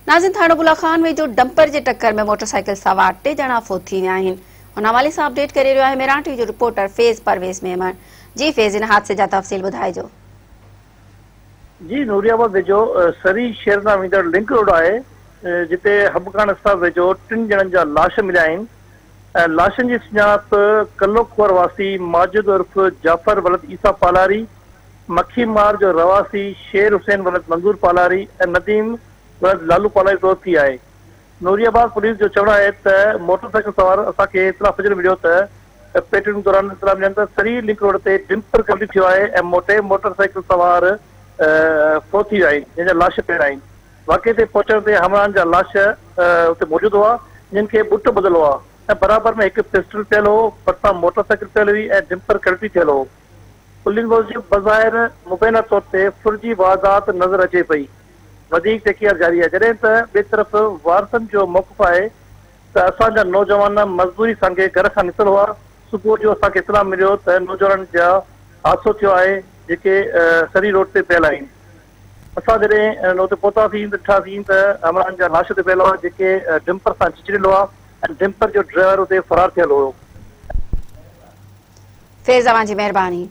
ناظرين ٿاڻو بلا خان ويجهو ڊمپر جي ٽڪر ۾ موٽر سائيڪل سوار ٽي ڄڻا فوت ٿي ويا آهن. ان حوالي سان اپڊيٽ ڪري رهيو آهي ميران ٽي وي جو رپورٽر فيض پرويز ميمڻ. جي فيض ان حادثي جا تفصيل ٻڌائجو. جي نوري آباد ويجهو سري شهر ڏانهن ويندڙ لنڪ روڊ آهي جتي حبڪاڻ اسٽاپ ويجهو ٽن ڄڻن جا لاش مليا آهن ۽ لاشن جي سڃاڻپ ڪلو کوهر واسي ماجد عرف جعفر ولد عيسيٰ پالاري، مکي مار جو رهواسي شير حسين ولد منظور پالاري ۽ نديم ولد لالو پالاري طور ٿي آهي. نوري آباد پوليس جو چوڻ آهي ته موٽر سائيڪل سوار اسان کي اطلاع فجر مليو ته پيٽرولنگ دوران اطلاع ملين ته سري لنڪ روڊ تي ڊمپر ڪلٽي ٿيو آهي ۽ موٽي موٽر سائيڪل سوار فوت ٿي ويا آهن جنهن جا لاش پيل آهن. واقعي تي پهچڻ تي همراهن جا لاش اتي موجود هئا جن کي ٻٽ ٻڌل هئا ۽ برابر ۾ هڪ پسٽل پيل هو، ڀرسان موٽر سائيڪل پيل هئي ۽ ڊمپر ڪلٽي ٿيل هو. پوليس موجب بظاهر مبينا طور تي ڦر جي واردات نظر اچي پئي. وڌيڪ تحقيقات جاري آهي جڏهن ته ٻئي طرف وارثن جو موقف آهي ته اسان جا نوجوان مزدوري سانگي گهر کان نڪتل هئا صبح جو اسان کي اطلاع مليو ته نوجوانن جا حادثو ٿيو آهي جيڪي سري روڊ تي پيل آهن اسان جڏهن اتي پهتاسين ته ڏٺاسين ته همراهن جا لاش اتي پيل هئا جيڪي ڊمپر سان چچريل هئا ۽ ڊمپر جو ڊرائيور اتي فرار ٿيل هيو. فيض اوهان جي مهرباني.